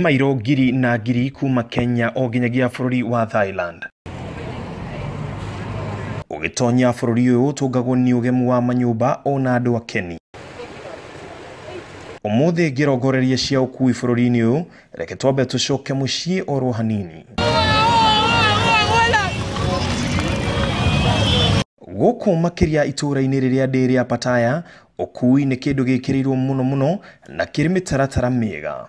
Nĩ mairo ngiri na ngiri kuma Kenya o nginyagia bũrũri wa Thailand. Ũgĩtonya bũrũri ũyũ ũtũngagwo nĩ ũgemu wa manyũmba ona andũ akeni. Ũmũthĩ ngĩrongoreria cia ũkui bũrũri-inĩ ũyũ, reke twambe tũcoke mũciĩ oro hanini. Gũkũ makĩria itũũra-inĩ rĩrĩa ndĩ rĩa Pattaya, ũkui nĩ kĩndũ gĩkĩrĩirwo mũno mũno na kĩrĩ mĩtaratara mĩega.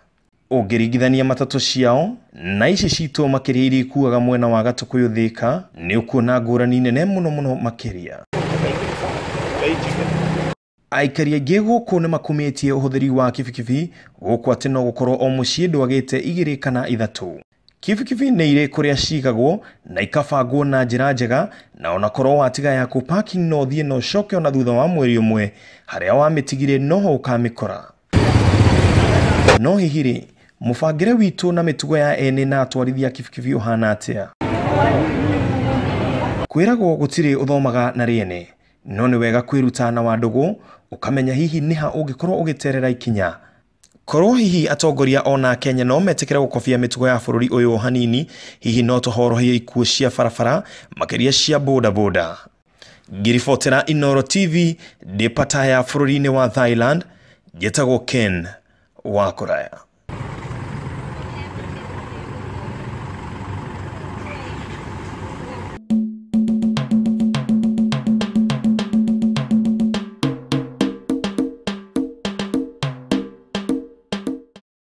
Ũngĩringithania matatũ ciao na ici citũ makĩria iria ikuaga mwena wa Gatũkũyũ Thĩka, nĩ ũkuona ngũrani nene mũno mũno makĩria. Aikari aingĩ gũkũ nĩ makumĩtie ũhũthĩri wa kibikibi gũkũ atĩ no gũkorwo o mũciĩ ndwagĩte igĩrĩ kana ithatũ. Kibikibi nĩ irĩ kũrĩa cigagwo na ikabangwo na njĩra njega, na onakorwo watiga yaku parking no ũthiĩ na ũcoke ona thutha wa mweri ũmwe, harĩa wamĩtigire noho ũkamĩkora. No hihi rĩ, mũbangĩre witũ na mĩtugo ya ene na atwarithia kibikibi ũhana atĩa? Kwĩragwo gũtirĩ ũthomaga na rĩene, no nĩ wega kwĩruta na wandũgũ ũkamenya hihi nĩha ũngĩkorwo ũgĩterera ikinya. Korwo hihi atongoria ona Kenya no metĩkĩre gũkobia mĩtugo ya bũrũri ũyũ hanini, hihi no tũhorohie ikuũ cia barabara makĩria cia bodaboda. Ngĩribotera Inooro TV ndĩ Pattaya bũrũri-inĩ wa Thailand, njĩtagwo Ken wa Kũraya.